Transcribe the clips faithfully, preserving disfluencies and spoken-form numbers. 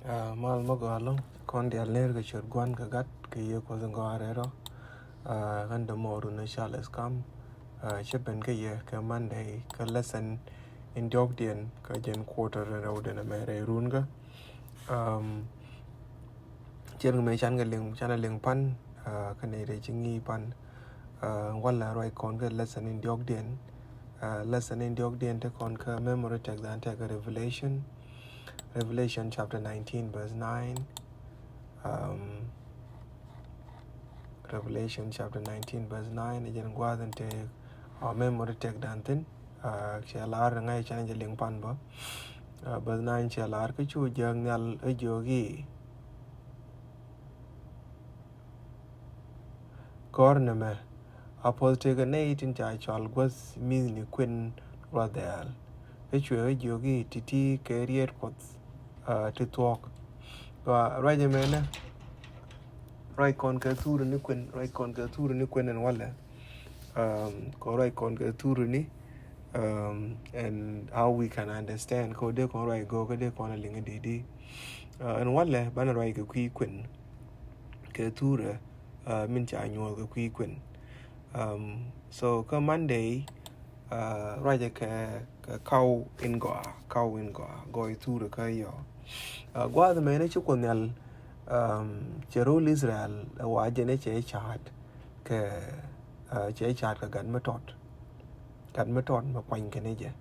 Mal mä gɔaa ɛlɔ̱ŋ, kɔn diaal ner kɛ ciöt Gua̱n kɛ Gat kɛ Yiëë Kuɔth in gɔaa rɛl rɔ. Ɣän dämɔɔrun ni Charles Kam. Cä ben kä yɛ kɛ Monday kɛ lesson in diɔ̱kdiɛn kä jɛn quarter in rɛwdɛ ɛmɛ rɛy runkä. Cier ŋi mëë can kɛ liŋ, can kɛ liŋ pan kä nɛy tëë ci ŋi̱i̱c pan. Walɛ ruac kɔn kä lesson in diɔ̱kdiɛn. Lesson in diɔ̱kdiɛn te kɔn kä memory text dan tekɛ Revelation. Revelation chapter nineteen verse nine. Revelation chapter nineteen verse nine, jɛn gua̱a̱th in te memory text dan thi̱n. Cɛ lar ŋa̱c can jɛ liŋ pan bä. Verse nine cɛ lar, kä cu jääk nhial ɛ jiök i̱, gɔ̱r nɛmɛ, a puɔ̱th tekɛ nɛy tin ca cɔal guäth mi̱thni kuën ruath dɛ̈ɛ̈l. Kä cuɛ ɣä jiök i̱, ti̱ti̱ kɛ riet Kuɔth ti thuɔ̱k. Ruac ɛmɛnɛ, ruac kɔn kɛ thuri ni kuën, ruac kɔn kɛ thuri ni kuën ɛn walɛ. Kɔn ruac kɔn kɛ thuri ni, and how we can understand kɛ dee kɔn ruac gɔɔ kɛ dee kɔn a liŋ a dee dee. Ɛn walɛ banɛ ruac kɛ kui̱ kuën kɛ thurɛ min ca nyuɔth kɛ kui̱ kuën. So kä Monday ruacɛ kɛ, kɛ kaw in gɔaa, kaw in gɔaa, gɔɔy thurɛ kä yɔ. Gua̱a̱th mɛn ci Kuoth Nhial cɛ ro̱l Israel ɛ wa jɛn cɛ ca̱a̱t kɛ, cɛ ca̱a̱t kɛ gat mi tɔt, gat mi tɔt mɛ kuany kɛn jɛ.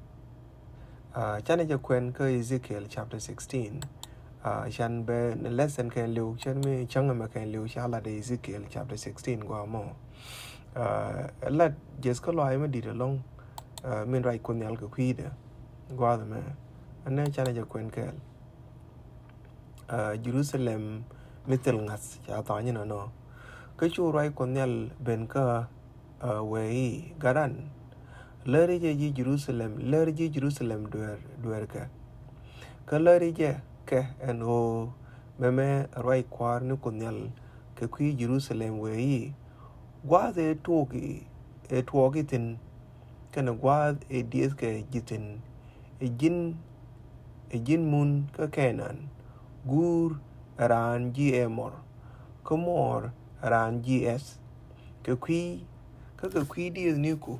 Canɛ jɛ kuɛn kä Ezekiel chapter sixteen. Can bɛ ni lesson kɛn liw, can mi cäŋ mɛ kɛn liw ca lat Ezekiel chapter sixteen gɔaa mɔ. Lat jɛth kä lɔaac mi di̱t ɛlɔ̱ŋ min ruac Kuoth Nhial kɛ kui̱dɛ gua̱a̱th mɛ. Ɛnɛ canɛ jɛ kuɛn kɛɛl. Jerusalem mi thil ŋa̱th ca tha̱a̱ny inɔnɔ. Kä cu ruac Kuɔth Nhial ben kä wee i̱, gat ran, läri jɛ ji̱ Jerusalem, läri ji̱ Jerusalem dueer, dueerkɛ. Kä läri jɛ kɛ ɛn ɣöö mɛmɛ ruac Kuäär ni Kuoth Nhial kɛ kui̱ Jerusalem wee i̱, gua̱a̱th ëë tuɔɔk i̱, ëë tuɔɔk i̱ thi̱n, kɛnɛ gua̱a̱th ëë diëëthkɛ ji̱ thi̱n, ɛ ji̱n, ɛ ji̱n mun kä Kenan, guur ɛ raan ji̱ Ɛmɔr, kä mɔɔr ɛ raan ji̱ Ɛth. Kɛ kui̱, kä kɛ kui̱ diëëthniku,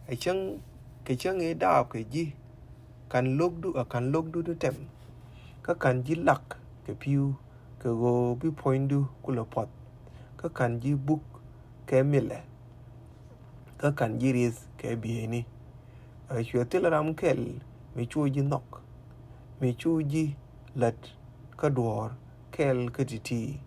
ɛ cäŋ, kɛ cäŋ ëë daap kɛ ji̱, ka̱n lo̱kdu, ɛ ka̱n lo̱kdu ni tɛm, kä ka̱n ji̱ lak kɛ pi̱w, kɛ ɣöö bi puɔ̱nydu kulɛ puɔ̱th, kä ka̱n ji̱ buk kɛ milɛ, kä ka̱n ji̱ rieth kɛ bieyni. Ɛ cuɛ thil ram kɛl mi cu ji̱ nhɔk, mi cu ji̱ lät kä duɔ̱ɔ̱r kɛl kä ti̱ti̱.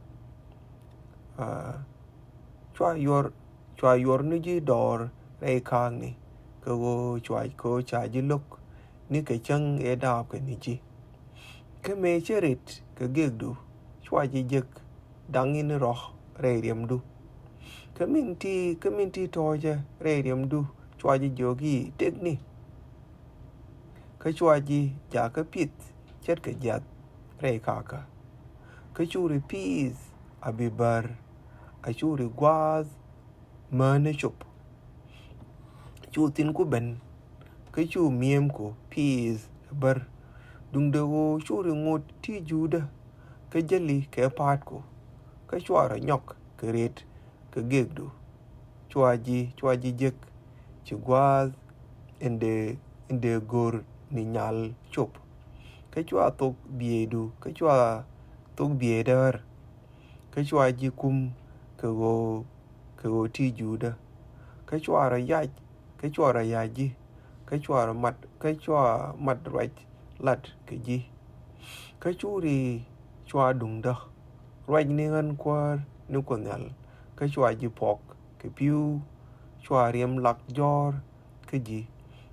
Cua yuɔr, cua yuɔr ni ji̱ dɔɔr rɛy ka̱a̱kni, kɛ ɣöö cua, kɛ ɣöö ca ji̱ lo̱k ni kɛ cäŋ ëë daap kɛ ni ji̱. Kä mëë cä rit kɛ gëkdu, cua ji̱ jek da̱ŋ in rɔ̱ rɛy riɛmdu. Kä min ti, kä min ti tɔ̱ɔ̱cä rɛy riɛmdu, cua ji̱ jiök i̱, tekni. Kä cua ji̱ jakä pith ce̱tkɛ jiath rɛy kakä. Kä curi piith a bi bär, a curi gua̱a̱th mänä cop. Cu thi̱n ku ben, kä cu mi̱emku piith bär. Duundɛ ɣöö curi ŋot ti Juudä, kä jäli kɛ pa̱a̱tku, kä cua rɔ nyɔk kɛ ret kɛ gëkdu. Cua ji̱, cua ji̱ jek ci gua̱a̱th in dee, in dee go̱r ni nyal cop. Kä cua thok bieydu, kä cua thok biey däär. Kä cua ji̱ kum kɛ ɣöö, kɛ ɣöö ti Juudä. Kä cua rɔ yac, kä cua rɔ yac ji̱, kä cua rɔ mat, kä cua mat ruac lat kɛ ji̱. Kä curi cua duŋdä ruac ni ɣän Kuäär ni Kuoth Nhial. Kä cua ji̱ puɔk kɛ pi̱w, cua riɛm lak jɔ̱ɔ̱r kä ji̱,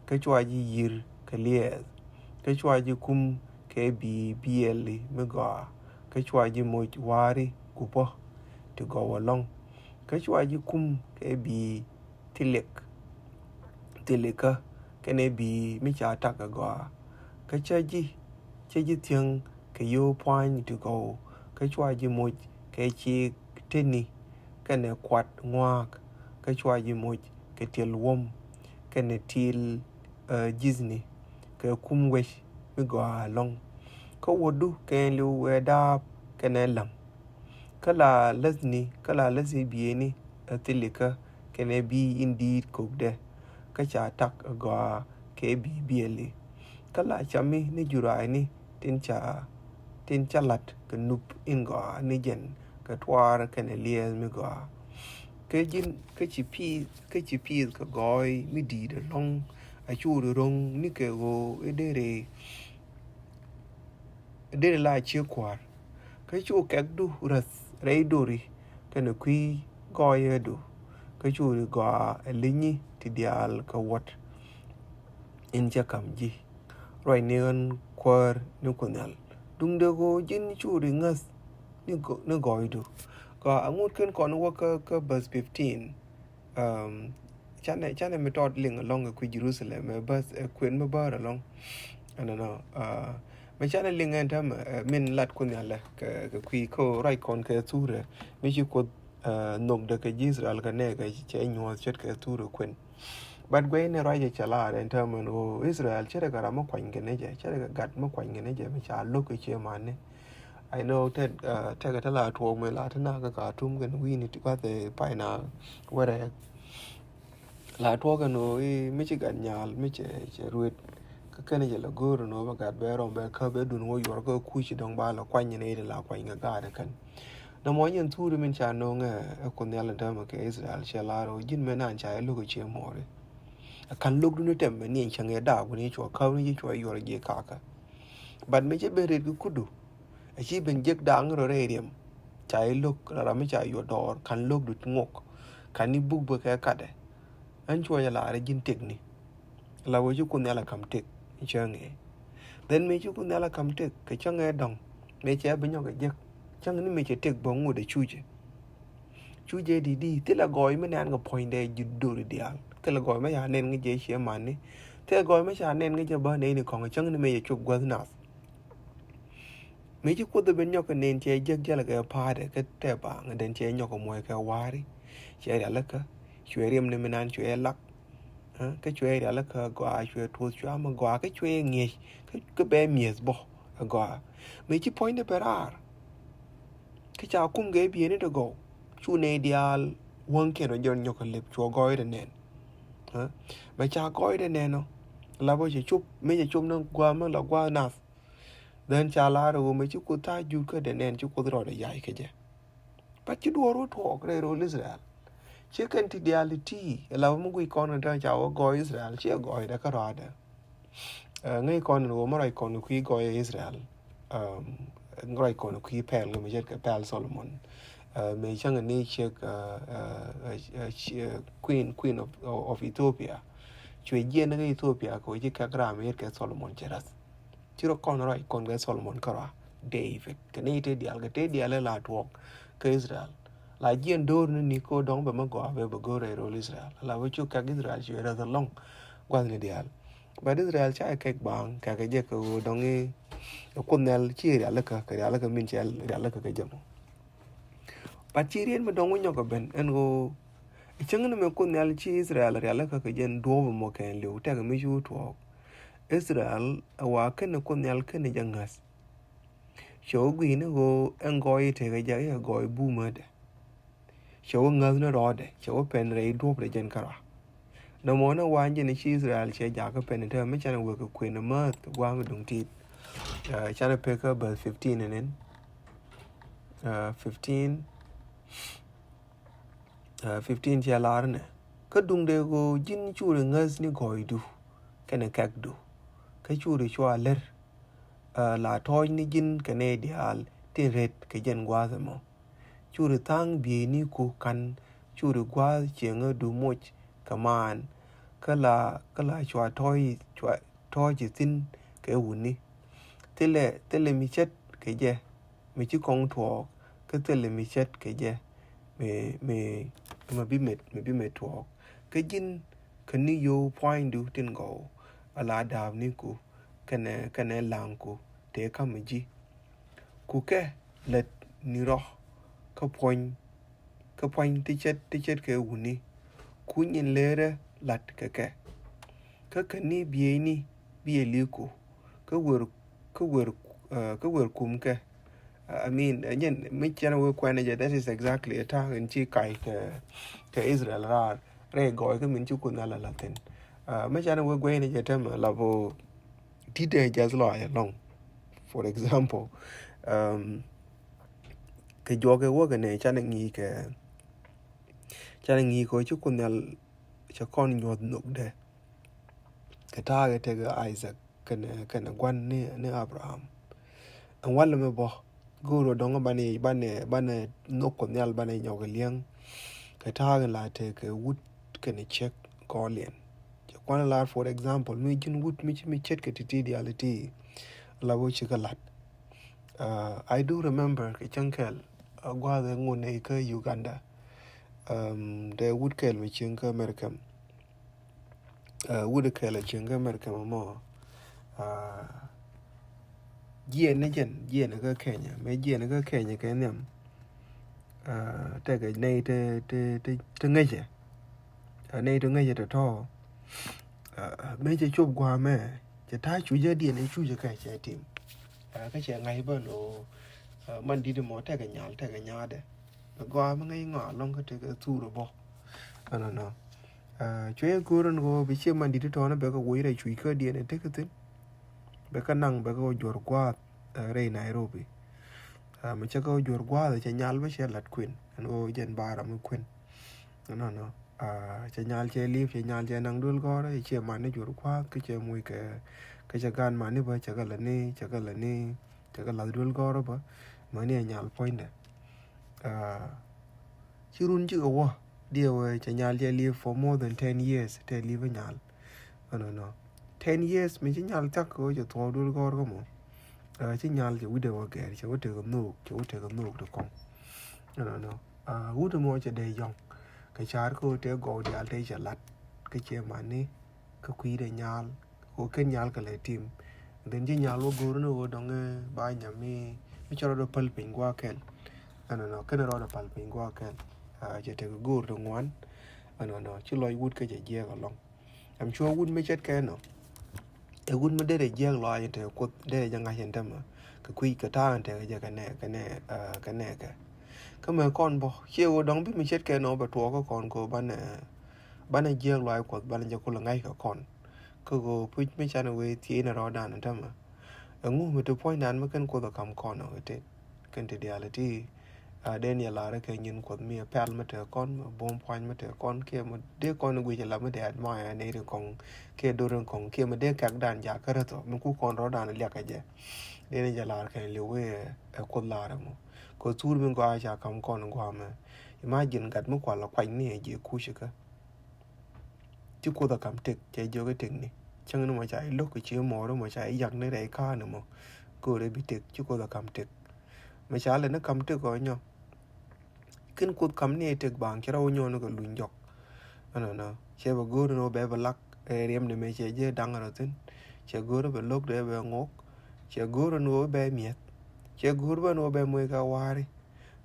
kä cua ji̱ yi̱r kɛ liɛɛth, kä cua ji̱ kum kɛ bi̱i̱ biɛli mi gɔaa, kä cua ji̱ moc wa̱a̱ri gupä ti gɔw ɛlɔ̱ŋ, kä cua ji̱ kum kɛ bi̱i̱ thilikä, thilikä kɛnɛ bi̱i̱ mi ca tak ɛ gɔaa. Kä cä ji̱, cä ji̱ thiäŋ kɛ yio̱w pua̱ny ti gɔw, kä cua ji̱ moc kɛ ciik teni, kɛnɛ kuat ŋua̱a̱k, kä cua ji̱ moc kɛ tiɛl wuɔ̱m, kɛnɛ tiɛl, ɛ, ji̱thni, kɛ kum wec mi gɔaa ɛlɔ̱ŋ. Kä wädu kɛnɛ li̱w ɛ da̱a̱p kɛnɛ läŋ. Kä la läthni, kä la läthi bieyni ɛ thilikä kɛnɛ bi̱i̱ in di̱i̱t kokdɛ. Kä ca tak ɛ gɔaa kɛ bi̱i̱ biɛli. Kä la cami ni juraani tin ca, tin ca lat kɛ nup in gɔaa ni jɛn kɛ tuaar kɛnɛ liɛɛth mi gɔaa. Kä ji̱n, kä ci pi̱i̱th, kä ci pi̱i̱th kɛ gɔɔy mi di̱i̱t ɛlɔ̱ŋ a curi ro̱ŋ ni kɛ ɣöö i̱ deri deri la cie kua̱r. Kä cu kɛkdu räth rɛy dori kɛnɛ kui̱ gɔɔyädu. Kä curi gɔaa ɛ linyi ti diaal kɛ wuɔt in cɛ ka̱m ji̱. Ruacni ɣän kuäär ni Kuoth Nhial. Duundɛ ɣöö ji̱n curi ŋäth ni gɔ-, ni gɔɔydu. Gɔaa aŋut ken kɔn wä kä, kä verse fifteen. Um, canɛ, canɛ mi tɔt liŋ ɛlɔ̱ŋ kɛ kui̱ Jerusalem, ɛ bäth, ɛ kuën mi bäär ɛlɔ̱ŋ. Ɛnɔnɔ, uh, mi canɛ liŋ ɛn täämɛ, uh, min lat Kuoth Nhial kɛ, kɛ kui̱ kä ruac kɔn kɛ thurɛ, mi ci Kuoth, uh, nhökdɛ kɛ ji̱ Israel kɛ nɛɛkɛ cɛ nyuɔ̱th ce̱tkɛ thurɛ kuën. But guɛy ni ruac cɛ lar ɛn täämɛ ɛn ɣöö Israel ce̱tkɛ ram mi kuany kɛ ni jɛ, ce̱tkɛ gat mi kuany kɛ ni jɛ, mi ca lo̱k kɛ cië mani. I know tɛ, uh, tɛkɛ te la tuɔɔk mi la te na kä Khartoum kɛn wi̱i̱ni ti gua̱th ɛ pay na wɛrɛ. La tuɔɔk ɛn ɣöö i̱ mi ci gat nyal mi cɛ, cɛ ruet. Kä kɛn jɛ la go̱o̱r ɛn ɣöö bɛ gat bɛ rɔm bɛ käp bɛ dun wä yuɔr kä kuc dɔ̱ŋ ba la kuany ni iti la kuany kɛ gaat ɛ kɛn. Nɔmɔ nyɛn thuri min ca no̱o̱ŋ ɛ Kuoth Nhial ɛn täämɛ kɛ Israel cɛ lar ɣöö ji̱n mɛ nan ca i̱ lo̱k ɛ cië mɔɔri. Ɛ ka̱n lo̱kdu ni tɛm mɛ ni ɛn cäŋ ɛ daak wuni cuɔ käp ni ci cuɔ yuɔr ji̱ kakä. But mi cɛ ben ret kɛ kudu. A ci ben jek da̱a̱ŋ rɔ rɛy riɛm. Ca i̱ lo̱k la ram mi ca yuɔ dɔɔr ka̱n lo̱k du ŋok. Ka̱n i̱ buk bä kɛ katdɛ. Ɛn cuɔ jɛ laarɛ ji̱n tëkni. La wee ci Kuoth Nhial a ka̱m tëk in cäŋ i̱. Then mëë ci Kuoth Nhial a ka̱m tëk kɛ cäŋ ɛ dɔ̱ŋ. Mëë cɛ bi nyɔk kɛ jek. Cäŋ ni mëë cɛ tëk bä ŋut ɛ cucɛ. Cucɛ di di thilɛ gɔɔy mi nɛn kɛ puɔ̱nydɛ ji̱ dori diaal. Thilɛ gɔɔy mi ca nɛn ŋä jɛ ciɛ mani. Thilɛ gɔɔy mi ca nɛn ŋä jɛ bä nɛy ni kɔ̱ŋ cäŋ ni mëë cɛ cop guäth nath. Mëë ci Kuoth ɛ ben nyɔk kɛ nɛn cɛ jek jɛl kɛ pa̱a̱tɛ kä tɛ baaŋ den cɛ nyɔk kɛ muɔc kɛ wa̱a̱ri. Cɛ rialikä cuɛ riɛm ni mi nan cuɛ lak. Kä cuɛ rialikä gɔaa cuɛ tuɔth cuɛ amä gɔaa kä cuɛ ŋi̱eec kä bɛ mi̱eth bɔ ɛ gɔaa. Mëë ci puɔ̱nydɛ ben raar. Kä ca kum kɛ bieyni ti gɔw cu nɛy diaal wäŋkiɛn rɔ jɔn nyɔk kɛ lep cuɔ gɔɔydɛ nɛn. Mɛ ca gɔɔydɛ nɛn ɔ la bä cɛ cop mëë cɛ cop ni gua̱a̱th mi la gua̱a̱th nath. Then ca lar ɣöö mëë ci Kuoth tha̱a̱c jur kädɛ nɛn ci Kuoth rɔɔdɛ yac kɛ jɛ. But ci duɔ̱ɔ̱r wä tuɔɔk rɛy rol Israel. Ci kɛn ti diaal ti ti ɛ la wä mi guic kɔn kɛn tɛn ca wä gɔɔy Israel ci ɛ gɔɔydɛ kä rɔaadɛ. Ŋäc kɔn in wä mi ruac kɔn kui̱ gɔɔy Israel. Ruac kɔn kui̱ pɛl kɛ mi ce̱tkɛ pɛl Solomon. Mëë cäŋ ni ciek queen, queen of, of Ethiopia. Cuɛ jiɛn kä Ethiopia kɛ wä ci kɛk ram yet kɛ Solomon cɛ räth. Ci rɔ kɔn ruac kɔn kɛ Solomon kärɔa David kɛ ni te diaal kɛ te diaal la tuɔɔk kä Israel. La jiɛn do̱r ni ni ko dɔŋ bɛ mä gɔaa bɛ bɛ go̱r rɛy rol Israel la bɛ cu kɛk Israel cuɛ räth alɔŋ gua̱th ni diaal. But Israel ca kɛk baaŋ kɛk jɛ kɛ ɣöö dɔŋ i̱ Kuoth Nhial ci rialikä kɛ rialikä min cɛ rialikä kɛ jɛ mɔ. But ci rien mi dɔŋ wä nyɔk kɛ ben ɛn ɣöö cäŋ ni mɛ Kuoth Nhial ci Israel rialikä kɛ jɛn duɔ̱ɔ̱p mɔ kɛn liw tɛk mi cu tuɔɔk. Israel ɛ wa kɛn Kuoth Nhial kɛn jɛ ŋäth. Cɛ wä gui̱i̱ni ɣöö ɛn gɔɔy i̱ tekɛ jɛ i̱ ɛ gɔɔy bumädɛ. Cɛ wä ŋäth ni rɔɔdɛ cɛ wä pɛn rɛy duɔ̱ɔ̱p rɛ jɛn kärɔa. Nɔmɔ ni wan jɛn ci Israel cɛ jakä pɛn i̱ te mi canɛ wek kɛ kuën i̱ mäth kɛ gua̱a̱m i̱ duŋ tit. Canɛ pek kä bäth fifteen inin. Fifteen. Fifteen cɛ lar nɛ kä duŋdɛ ɣöö ji̱n curi ŋäth ni gɔɔydu kɛnɛ kɛkdu kä curi cua lär. La tɔɔc ni ji̱n kɛ nɛy diaal tin ret kɛ jɛn gua̱a̱th ɛmɔ. Curi tha̱a̱ŋ bieyniku ka̱n curi gua̱a̱th cieŋädu moc kɛ maan. Kä la, kä la cua tɔɔc, cua tɔɔc ithin kɛ wuni. Thilɛ, thilɛ mi cät kɛ jɛ mi ci kɔŋ tuɔɔk kä thilɛ mi cät kɛ jɛ mi, mi, mi bi met, mi bi met tuɔɔk. Kä ji̱n kä ni yo̱o̱ pua̱nydu tin gɔw a la da̱a̱pniku kɛnɛ, kɛnɛ la̱ŋku tëë ka̱m ji̱. Ku kɛ lät ni rɔ kä puɔ̱ny, kä puɔ̱ny ti cät, ti cät kɛ wuni. Ku nyin lërä la̱t kɛ kɛ. Kä kä ni bieyni bieyliku kä wer, kä wer, Kä wer kum kɛ, I mean, nyɛn mi cɛn wee kuɛn jɛ, that is exactly a ta̱a̱ in ci kac kɛ, kɛ Israel raar rɛy gɔɔy kä min ci Kuoth Nhial a la̱thin. Mi cɛn wee guɛy ni jɛ tɛmɛ la bo ti dee jɛ lɔ alɔŋ. For example, kɛ juɔk kɛ wä kɛ nɛ canɛ ŋi̱i̱ kɛ, canɛ ŋi̱i̱ kɛ ci Kuoth Nhial cɛ kɔn nyuɔth nhök dɛ kɛ ta̱a̱ kɛ tekɛ Isaac kɛnɛ, kɛnɛ gua̱n ni, ni Abraham. Ɛn walɛ mi bä go̱o̱r ɔ dɔ̱ŋ banɛ, banɛ, banɛ nhök Kuoth Nhial banɛ nyɔk liɛŋ kɛ ta̱a̱ kɛ la tekɛ wut kɛnɛ ciek kɔɔliɛn. Cɛ kuan lar, for example, mi ji̱n wut mi ci mi ce̱tkɛ ti̱ti̱ diaal iti la wä ci kɛ lat. I do remember kɛ cäŋ kɛl a gua̱a̱th ɛ ŋun ɛ kä Uganda. Dee wut kɛl mi cieŋ kä America. Wut kɛl a cieŋ kä America mɔ. Jiɛn ni jɛn, jiɛn kä Kenya, mɛ jiɛn kä Kenya kɛ nhiam. Tekɛ nɛy te, te, te, te ŋäcɛ. Nɛy te ŋäcɛ tɔ̱tɔ̱. Mëë cɛ cop gua̱a̱mɛ, cɛ ta̱a̱ cucä diɛn ɛ cucä kɛ cɛ tim. Kä cɛ ŋa̱c bä lo, man di̱t mɔ tekɛ nyal, tekɛ nyaatdɛ. Bɛ gɔaa mi ŋäc ŋɔaa lɔŋ kä tekɛ thur bɔ. Ɛnɔnɔ. Cuɛ go̱o̱r ɛn ɣöö bi ciɛ man di̱t tɔ̱ɔ̱n bɛ kɛ woc rɛy cuc kä diɛn ɛ tekɛ thi̱n. Bɛ kɛ naŋ bɛ kɛ wä juɔr gua̱a̱th rɛy Nairobi. Mi cɛ kɛ wä juɔr gua̱a̱th cɛ nyal bä cɛ lat kuën ɛn ɣöö jɛn ba̱a̱ ram mi kuën. Ɛnɔnɔ. Cɛ nyal cɛ li̱p, cɛ nyal cɛ naŋ duel gɔ̱rä, cɛ man ni juɔr gua̱a̱th kä cɛ muc kɛ, kä cɛ gan man ni bä cɛ kɛ la ni, cɛ kɛ la ni, cɛ kɛ lath duel gɔ̱rä bä. Mani ɛ nyal puɔ̱nydɛ. Ci run cikɛ wä diɛ wee cɛ nyal cɛ live for more than ten years tɛ live nyal. Ɛnɔnɔ. Ten years mi ci nyal thiak kɛ wee cɛ thuɔɔk duel gɔr kä mɔ. Ci nyal cɛ wi̱dɛ wä gɛr, cɛ wä tekɛ nhok, cɛ wä tekɛ nhok ti kɔŋ. Ɛnɔnɔ. Wut mɔ cɛ dee yɔŋ kɛ car kä wee tɛ gɔw dial tɛ cɛ lat kä cɛ mani kä kui̱dɛ nyal. Kɛ kɛn nyal kɛ lɛ tim. Then ci nyal wä go̱o̱r ni wä dɔŋ ba nyam mi, mi cɛ rɔɔdɛ päl piny gua̱a̱ kɛl. Ɛnɔnɔ, kɛn rɔɔdɛ päl piny gua̱a̱ kɛl. Cɛ tekɛ go̱o̱r ti ŋuan. Ɛnɔnɔ, ci lɔc wut kä cɛ jiɛɛk alɔŋ. Ɛm cuɔ wut mi ce̱tkɛ nɔ. Ɛ wut mi derɛ jiɛɛk lɔaac in tekɛ Kuoth, derɛ jɛ ŋa̱c in tämɛ. Kɛ kui̱ kɛ ta̱a̱ in tekɛ jɛ kɛ nɛ, kɛ nɛ, kɛ nɛ kɛ. Kä mɛ kɔn bɔ, ciɛ wä dɔŋ bi mi ce̱tkɛ nɔ bɛ tuɔɔk kä kɔn kɛ banɛ, banɛ jiɛɛk lɔaac Kuɔth, banɛ jɛ kulɛ ŋa̱c kɛ kɔn. Kä ɣöö puc mi canɛ wee thiecnɛ rɔɔdan tämɛ. Ɛŋu mi ti puɔ̱nydan mi kɛn Kuoth ɛ ka̱m kɔn ɔ kɛ tet kɛn ti diaal iti. A den yɛ lar kɛ nyin Kuɔth mi ɛ pɛl mi te kɔn, mi bom puany mi te kɔn, kiɛ mi dee kɔn guic ɛ la mi dee admire ni ri kɔŋ, kiɛ dor ri kɔŋ, kiɛ mi dee kɛkdan jakä räth ɔ mi ku kɔn rɔɔdan liak kɛ jɛ. Den yɛ lar kɛ liw wee ɛ Kuoth lar ɛmɔ. Kɛ thur mi gɔaa ca ka̱m kɔn guamɛ. Imagine gat mi kual ɛ kuany ni ɛ jiɛ kuc kä. Ci Kuoth a kam tek, cɛ jiök i̱ tek ni. Cäŋ ni mɔ ca i̱ lo̱k, ci mɔɔr mɔ ca i̱ yak ni rɛy ka̱a̱n mɔ. Go̱o̱rɛ bi tek, ci Kuoth a kam tek. Mɛ ca lɛ ni kam tek ɔ nyɔ. Kin Kuoth kam ni i̱ tek baŋ, ci rɛw nyɔ ni kɛ luny jɔk. Ɛnɔnɔ, cɛ bɛ go̱o̱r ni wä bɛ bɛ lak, ɛ riɛm ni mɛ cɛ jɛ daŋ rɔ thin. Cɛ go̱o̱r bɛ lo̱k dee bɛ ŋok. Cɛ go̱o̱r ni wä bɛ miɛth. Cɛ go̱o̱r bɛ ni wä bɛ muec kɛ wa̱a̱ri.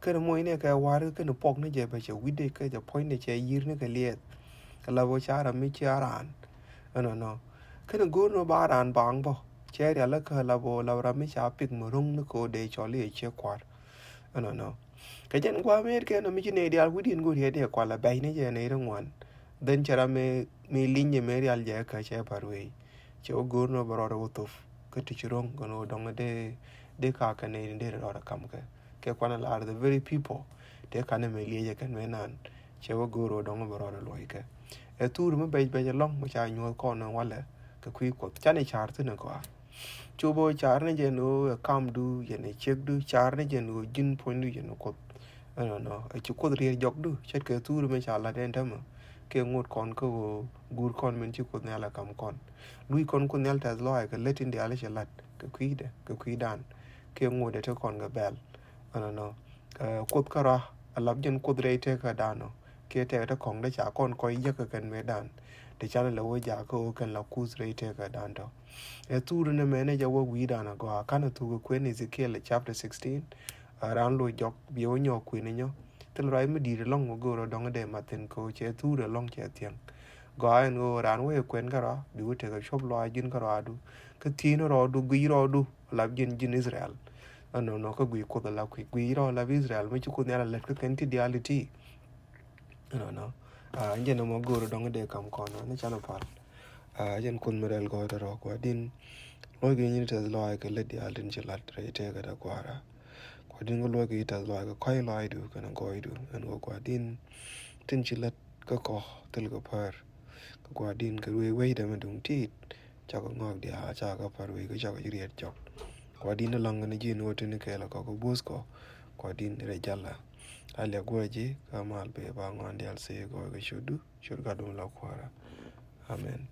Kɛn muɔcni kɛ wa̱a̱r kɛn puɔk ni jɛ bɛ cɛ wi̱cdɛ kɛ cɛ puɔ̱nyni cɛ yi̱r ni kɛ liɛth. Kɛ la bä ca ram mi ci a raan. Ɛnɔnɔ. Kɛn go̱o̱r ni ba raan baaŋ bä. Cɛ rial kä la bä la ram mi ca pik mi ro̱ŋ ni kɛ wä dee cɔl i̱ ciek kua̱r. Ɛnɔnɔ. Kɛ jɛn gua̱a̱ mëër kɛn mi ci nɛy diaal wi̱cdiɛn go̱o̱r yɛ dee kual a bɛc ni jɛ nɛy ri ŋuan. Then cɛ ram mi, mi li̱ny jɛ mëë rial jɛ kä cɛ pa̱r wee. Cɛ wä go̱o̱r ni bä rɔɔd wä thop. Kä ti ci ro̱ŋ kɛn wä dɔŋ dee, dee ka kɛn nɛy ri dee rɔɔd a kam kɛ. Kɛ kuanɛ lar the very people tëë kanɛ mɛ liecɛ kɛn mɛ nan. Cɛ wä go̱o̱r wä dɔ̱ŋ bɛ rɔɔdɛ luɔckɛ. Ɛ thur mi bɛc bɛc ɛlɔ̱ŋ mi ca nyuɔ̱th kɔn walɛ kɛ kui̱ Kuɔth. Canɛ car thi̱n ɛ gɔaa. Cop ɣöö car ni jɛn ɣöö ɛ kamdu, jɛn ɛ ciekdu, car ni jɛn ɣöö ji̱n puɔ̱nydu jɛn ɛ Kuoth. Ɛnɔnɔ, ɛ ci Kuoth riet jɔkdu, ce̱tkɛ thur mi ca la̱t ɛn täämɛ. Kɛ ŋot kɔn kä ɣöö guur kɔn min ci Kuoth Nhial ɛ kam kɔn. Luc kɔn Kuoth Nhial tɛth lɔaac kɛ lät in diaal cɛ la̱t kɛ kui̱dɛ, kɛ kui̱dan. Kɛ ŋot ɛ te kɔn kɛ bɛl. Ɛnɔnɔ. Ɛ, Kuoth kärɔa, a lap jɛn Kuoth rɛy tekädan ɔ. Kiɛ tɛk te kɔŋ dee ca kɔn kɔc jäk kɛ kɛn mëëdan. Te canɛ lɛ wä jakä wä kɛn la kuth rɛy tekädan tɔ. Ɛ thur ni mɛn ɛ jɛ wä wi̱i̱dan a gɔaa, kanɛ thuk ɛ kuën Ezekiel chapter sixteen. A ran loc jɔk, bi wä nyɔk kuën inyɔ. Thil ruac mi di̱i̱t ɛlɔ̱ŋ wä go̱o̱r ɔ dɔ̱ŋ dee mathin kɛ wä cɛ thur ɛlɔ̱ŋ cɛ thiäŋ. Gɔaa ɛn ɣöö raan wee kuɛn kärɔa, bi wä tekɛ cuɔp lɔaac ji̱n kärɔadu. Kä thi̱n rɔɔdu, guiy rɔɔdu, lap ji̱n, ji̱n Israel. Ɛnɔnɔ kä guiy Kuoth la kui̱, guiy rɔɔ lap Israel mi ci Kuoth Nhial a lät kä kɛn ti diaal ti ti. Ɛnɔnɔ. Aa, jɛn ɛmɔ go̱o̱r dɔ̱ŋ dee kam kɔn ni canɛ pal. Aa, jɛn Kuoth mi rɛl gɔɔydɛ rɔ, Gua̱di̱n. Luɔc kɛ nyin tɛth lɔaac kɛ lät diaal tin ci lat rɛy tëëkä dɛ Kua̱ra. Gua̱di̱n, kɛ luɔc kɛ tɛth lɔaac kɛ kɔ̱a̱c lɔaacdu kɛnɛ gɔɔydu. Ɛn ɣöö Gua̱di̱n, tin ci lät kä kɔ thil kɛ pär. Kɛ Gua̱di̱n, kɛ ruëë wecdɛ mi duŋ ti̱i̱t, cakɔ ŋɔak diaal, cakɔ pär wec, kä cakɔ ci riet jɔk. Gua̱di̱n, ni laŋ kɛnɛ ji̱n ɣöö tin kɛɛl kɔ kɛ buɔth kɔ, Gua̱di̱n, rɛy jalä. A liak gua̱a̱ ji̱ kä mal bee ba ŋuan diaal thiee gɔɔy kɛ ciötdu, ciöt Gatdu mi la Kua̱ra. Amen.